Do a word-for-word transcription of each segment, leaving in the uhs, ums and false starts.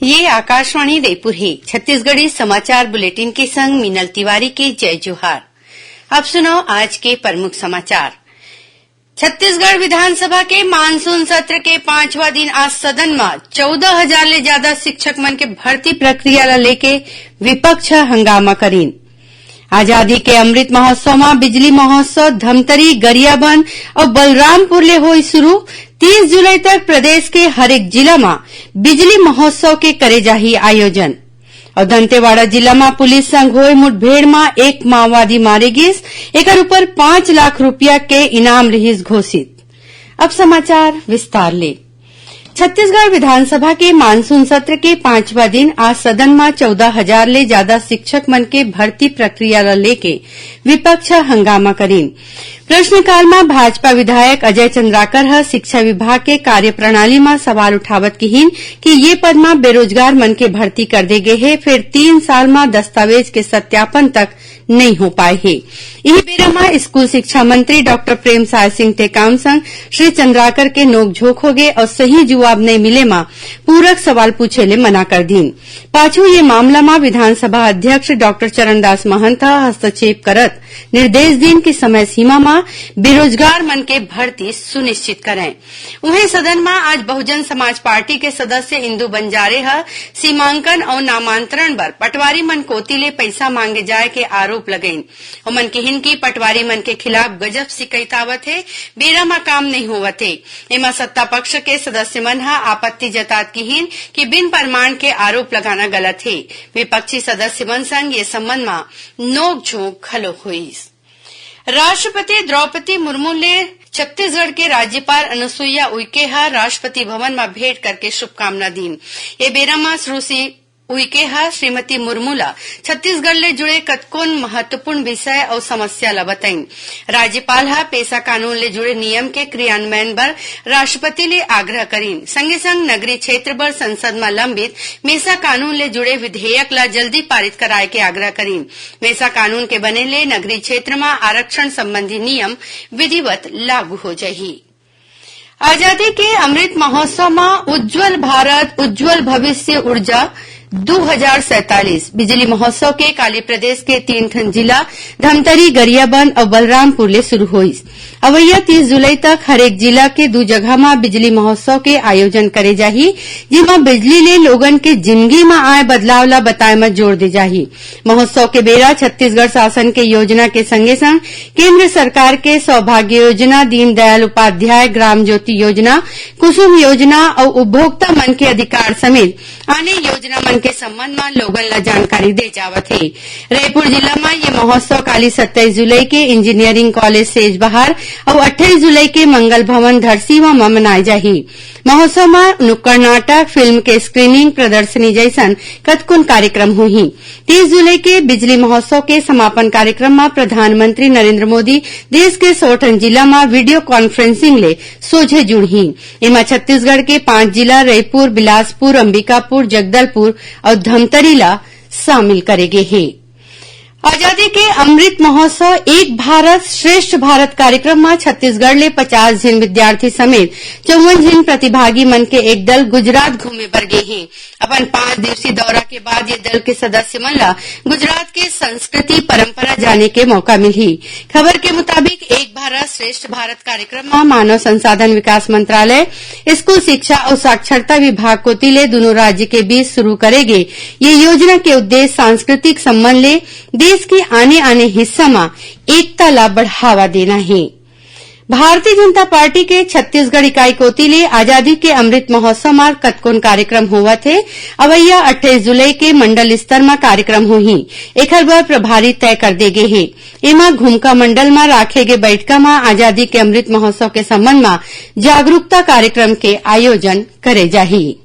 ये आकाशवाणी रायपुर हे। छत्तीसगढ़ी समाचार बुलेटिन के संग मीनल तिवारी के जय जोहार। अब सुनव आज के प्रमुख समाचार। छत्तीसगढ़ विधानसभा के मानसून सत्र के पांचवा दिन आज सदन म चौदह हजार ले जादा शिक्षक मन के भर्ती प्रक्रिया ल लेके विपक्ष ह हंगामा करीन। आजादी के अमृत महोत्सव म बिजली महोत्सव धमतरी, गरियाबंद अउ बलरामपुर ले होई शुरू। तीस जुलाई तक प्रदेश के हरेक जिला म बिजली महोत्सव के करे जाही आयोजन। अउ दंतेवाड़ा जिला म पुलिस संग होए मुठभेड़ म एक माओवादी मारे गिस, एकर ऊपर पांच लाख रुपया के इनाम रिहिस घोषित। अब समाचार विस्तार ले। छत्तीसगढ़ विधानसभा के मानसून सत्र के पांचवा दिन आज सदन म चौदह हजार ले जादा शिक्षक मन के भर्ती प्रक्रिया ल लेके विपक्ष ह हंगामा करीन। प्रश्नकाल म भाजपा विधायक अजय चंद्राकर ह शिक्षा विभाग के कार्यप्रणाली म सवाल उठावत किहीन कि ये पद म बेरोजगार मन के भर्ती कर दे गे हे, फेर तीन साल म दस्तावेज के सत्यापन तक नइ हो पाए हे। इही बेरा म स्कूल शिक्षा मंत्री डॉक्टर प्रेमसाय सिंह टेकाम संग श्री चंद्राकर के नोकझोंक होगे अउ सही जुवाब नइ मिले म पूरक सवाल पूछे ले मना कर दीन। पाछू ये मामला म विधानसभा अध्यक्ष डॉक्टर चरणदास महंत ह हस्तक्षेप करत निर्देश दीन कि समय सीमा म बेरोजगार मन के भर्ती सुनिश्चित करंय। उहें, सदन म आज बहुजन समाज पार्टी के सदस्य इंदु बंजारे ह सीमांकन अउ नामांतरण बर पटवारी मन कोति ले पइसा मांगे जाय के आरोप लगइन। ओमन किहीन कि पटवारी मन के खिलाफ गजब शिकायत आवत हे, बेरा म काम नइ होवत हे। एमा सत्ता पक्ष के सदस्य मन ह आपत्ति जतात किहीन कि बिन प्रमाण के आरोप लगाना गलत हे। विपक्षी सदस्य मन संग ये संबंध म नोकझोंक घलो होइस। राष्ट्रपति द्रौपदी मुर्मू ले छत्तीसगढ़ के राज्यपाल अनुसुईया उइके ह राष्ट्रपति भवन म भेंट करके शुभकामना दीन। ये बेरा म सुश्री उइके ह श्रीमती मुर्मू ल छत्तीसगढ़ ले जुड़े कतकोन महत्वपूर्ण विषय अउ समस्या ल बताइन। राज्यपाल ह पेसा कानून ले जुड़े नियम के क्रियान्वयन बर राष्ट्रपति ले आग्रह करीन। संगे संग नगरीय क्षेत्र बर संसद म लंबित मेसा कानून ले जुड़े विधेयक ल जल्दी पारित कराए के आग्रह करीन। मेसा कानून के बने ले नगरीय क्षेत्र म आरक्षण संबंधी नियम विधिवत लागू हो जाही। आजादी के अमृत महोत्सव म उज्जवल भारत, उज्जवल भविष्य ऊर्जा दू हजार सैंतालीस बिजली महोत्सव के काली प्रदेश के तीन ठन जिला धमतरी, गरियाबंद अउ बलरामपुर ले शुरू होइस। अवइया तीस जुलाई तक हरेक जिला के दू जगह म बिजली महोत्सव के आयोजन करे जाही, जेमा बिजली ले लोगन के जिनगी म आए बदलाव ल बताए म जोर दे जाही। महोत्सव के बेरा छत्तीसगढ़ शासन के योजना के संगे संग केंद्र सरकार के सौभाग्य योजना, दीनदयाल उपाध्याय ग्राम ज्योति योजना, कुसुम योजना अउ उपभोक्ता मन के अधिकार समेत आने योजना मन के संबंध म लोगन ल जानकारी दे जावत हे। रईपुर जिला म ये महोत्सव काली सत्ताईस जुलाई के इंजीनियरिंग कॉलेज सेजबहार अउ अट्ठाईस जुलाई के मंगल भवन धरसीवा म मनाए जाही। महोत्सव म नुक्कड़ नाटक, फिल्म के स्क्रीनिंग, प्रदर्शनी जइसन कतकोन कार्यक्रम होही। तीस जुलाई के बिजली महोत्सव के समापन कार्यक्रम म प्रधानमंत्री नरेंद्र मोदी देश के सौ ठन जिला म वीडियो कॉन्फ्रेंसिंग ले सोझे जुड़ही। एमा छत्तीसगढ़ के पांच जिला रईपुर, बिलासपुर, अंबिकापुर, जगदलपुर अउ धमतरी ला शामिल करे गे हे। आजादी के अमृत महोत्सव एक भारत श्रेष्ठ भारत कार्यक्रम म छत्तीसगढ़ ले पचास झिन विद्यार्थी समेत चौवन झिन प्रतिभागी मन के एक दल गुजरात घूमे बर गे हे। अपन पांच दिवसीय दौरा के बाद ये दल के सदस्य मन ला गुजरात के संस्कृति परंपरा जाने के मौका मिलही। खबर के मुताबिक एक भारत श्रेष्ठ भारत कार्यक्रम म मानव संसाधन विकास मंत्रालय, स्कूल शिक्षा अउ साक्षरता विभाग कोति ले दुनों राज्य के बीच शुरू करे गे ये योजना के उद्देश्य सांस्कृतिक संबंध ले देश के आने-आने हिस्सा म एकता ला बढ़ावा देना हे। भारतीय जनता पार्टी के छत्तीसगढ़ इकाई कोति ले आजादी के अमृत महोत्सव म कतकोन कार्यक्रम होवत हे। अवइया अट्ठाईस जुलाई के मंडल स्तर म कार्यक्रम होही। एखर बर प्रभारी तय कर दे गे हे। एमा घुमका मंडल म राखे गे बैठका म आजादी के अमृत महोत्सव के संबंध म जागरूकता कार्यक्रम के आयोजन करे जाही।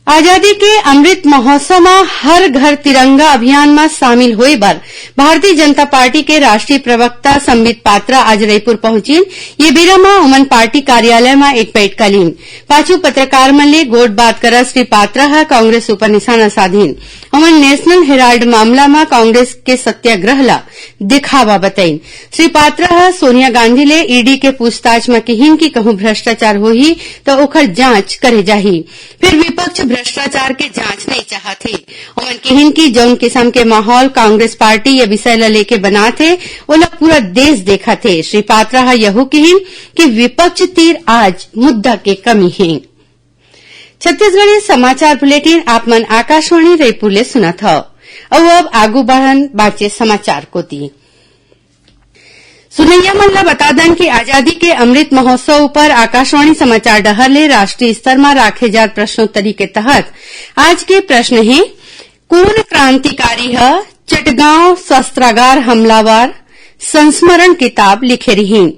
आजादी के अमृत महोत्सव म हर घर तिरंगा अभियान म शामिल होए बर भारतीय जनता पार्टी के राष्ट्रीय प्रवक्ता संबित पात्रा आज रईपुर पहुंचिन। ये बेरा म ओमन पार्टी कार्यालय म एक बैठका लीन। पाछू पत्रकार मन ले गोठबात करत श्री पात्रा ह कांग्रेस ऊपर निशाना साधिन। ओमन नेशनल हेराल्ड मामला म कांग्रेस के सत्याग्रह ला दिखावा बताइन। श्री पात्रा ह सोनिया गांधी ले ईडी के पूछताछ म किहीन कि कहूं भ्रष्टाचार होही, त ओखर जांच करे जाही। फेर विपक्ष भ्रष्टाचार के जांच नइ चाहत हे। ओमन किहिन कि जउन किसम के माहौल कांग्रेस पार्टी ये विषय ल लेके बनात हे, ओला पूरा देश देखत हे। श्री पात्रा ह यहू किहिन कि विपक्ष तीर आज मुद्दा के कमी हे। छत्तीसगढ़ी समाचार बुलेटिन आप मन आकाशवाणी रायपुर ले सुनत हव। अउ अब आगू बढ़न बाचे समाचार कोति। सुनइया मन ल बता दन कि आजादी के अमृत महोत्सव ऊपर आकाशवाणी समाचार डहर ले राष्ट्रीय स्तर म राखे जात प्रश्नोत्तरी के तहत आज के प्रश्न हे, कोन क्रांतिकारी ह चटगांव शस्त्रागार हमलावर संस्मरण किताब लिखे रिहिन?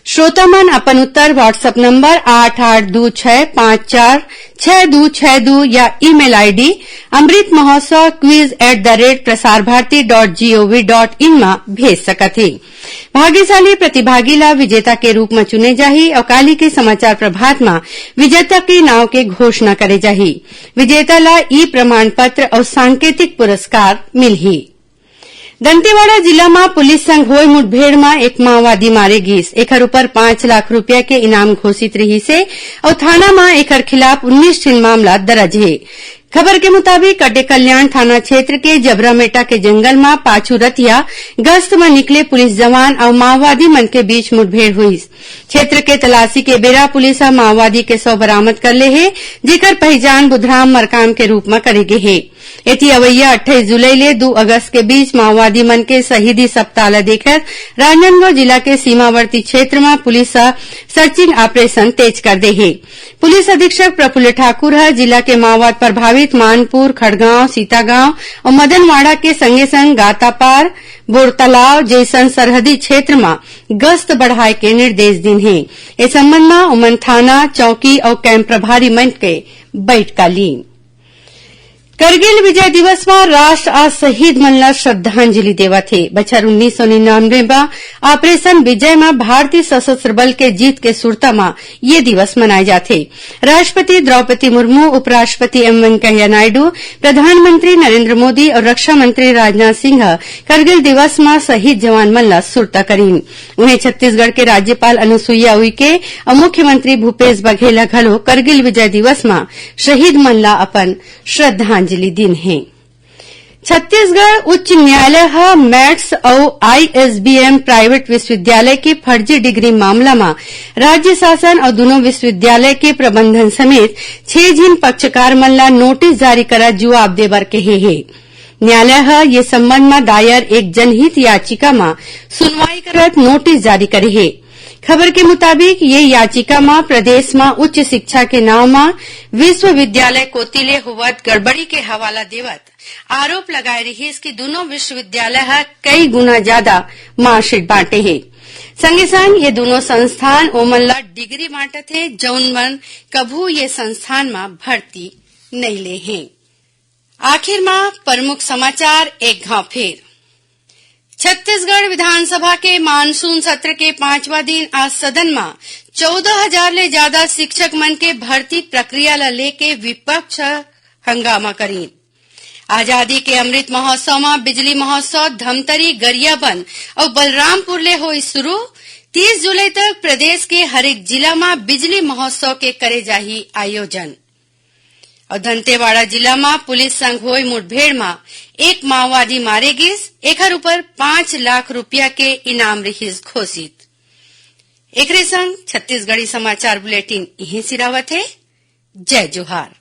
श्रोता मन अपन उत्तर WhatsApp नंबर आठ आठ दू छह पाँच चार छह दू छह दू या email ID Amrit Mahotsav quiz at the rate Prasar Bharati dot gov dot in म भेज सकत हे। भाग्यशाली प्रतिभागी ला विजेता के रूप म चुने जाही अउ काली के समाचार प्रभात म विजेता के नाव के घोषणा करे जाही। विजेता ला ई प्रमाण पत्र अउ सांकेतिक पुरस्कार मिलही। दंतेवाड़ा जिला म पुलिस संग होय मुठभेड़ म एक माओवादी मारे गिस। एखर ऊपर पाँच लाख रुपया के इनाम घोषित रिहिस हे अउ थाना म एखर खिलाफ उन्नीस ठिन मामला दर्ज हे। खबर के मुताबिक, अड्डे कल्याण थाना क्षेत्र के जबरामेटा के जंगल म पाछू रतिया गश्त म निकले पुलिस जवान अउ माओवादी मन के बीच मुठभेड़ होइस। क्षेत्र के तलाशी के बेरा पुलिस ह माओवादी के शव बरामद कर ले हे, जेकर पहिचान बुधराम मरकाम के रूप म करे गे हे। एती अवइया अट्ठाईस जुलाई ले दू अगस्त के बीच माओवादी मन के शहीदी सप्ताह ल देखत राजनांदगांव जिला के सीमावर्ती क्षेत्र म पुलिस ह सर्चिंग ऑपरेशन तेज कर दे हे। पुलिस अधीक्षक प्रफुल्ल ठाकुर ह जिला के माओवाद प्रभावित मानपुर, खड़गांव, सीतागांव अउ मदनवाड़ा के संगे संग गातापार, बोरतलाव जइसन सरहदी क्षेत्र म गश्त बढ़ाए के निर्देश दिन हे। ए संबंध म ओमन थाना, चौकी अउ कैंप प्रभारी मन के बैठका लीन। करगिल विजय दिवस म राष्ट्र आज शहीद मन ल श्रद्धांजलि देवत हे। बछर उन्नीस सौ निन्यानवे म ऑपरेशन विजय म भारतीय सशस्त्र बल के जीत के सुरता म ये दिवस मनाए जाथे। राष्ट्रपति द्रौपदी मुर्मू, उपराष्ट्रपति एम वेंकैया नायडू, प्रधानमंत्री नरेंद्र मोदी अउ रक्षा मंत्री राजनाथ सिंह ह करगिल दिवस म शहीद जवान मन ल सुरता करीन। उहें, छत्तीसगढ़ के राज्यपाल अनुसुईया उइके अउ मुख्यमंत्री भूपेश बघेल ह घलो करगिल विजय दिवस म शहीद मन ल अपन श्रद्धांजलि दीन हे। छत्तीसगढ़ उच्च न्यायालय ह मैट्स अउ आईएसबीएम प्राइवेट विश्वविद्यालय के फर्जी डिग्री मामला म राज्य शासन अउ दूनों विश्वविद्यालय के प्रबंधन समेत छह झिन पक्षकार मन ल नोटिस जारी करत जुआब दे बर कहे हे। न्यायालय ह ये संबंध म दायर एक जनहित याचिका म सुनवाई करत नोटिस जारी करे हे। खबर के मुताबिक, ये याचिका म प्रदेश म उच्च शिक्षा के नाव म विश्वविद्यालय कोति ले होवत गड़बड़ी के हवाला देवत आरोप लगाए रिहिस कि दूनों विश्वविद्यालय ह कई गुना ज्यादा मार्कशीट बांटे हे। संगे संग ये दूनों संस्थान ओमन ला डिग्री बांटत हे, जउन मन कभू ये संस्थान म भर्ती नइ ले हे। आखिर म प्रमुख समाचार एक घाव फेर। छत्तीसगढ़ विधानसभा के मानसून सत्र के पांचवा दिन आज सदन म चौदह हजार ले जादा शिक्षक मन के भर्ती प्रक्रिया ल लेके विपक्ष ह हंगामा करीन। आजादी के अमृत महोत्सव म बिजली महोत्सव धमतरी, गरियाबंद अउ बलरामपुर ले होई शुरू। तीस जुलाई तक प्रदेश के हरेक जिला म बिजली महोत्सव के करे जाही आयोजन। अउ दंतेवाड़ा जिला म पुलिस संग होय मुठभेड़ म एक माओवादी मारे गिस, एखर ऊपर पाँच लाख रुपया के इनाम रिहिस घोषित। एकरे संग छत्तीसगढ़ी समाचार बुलेटिन इहें सिरावत हे। जय जोहार।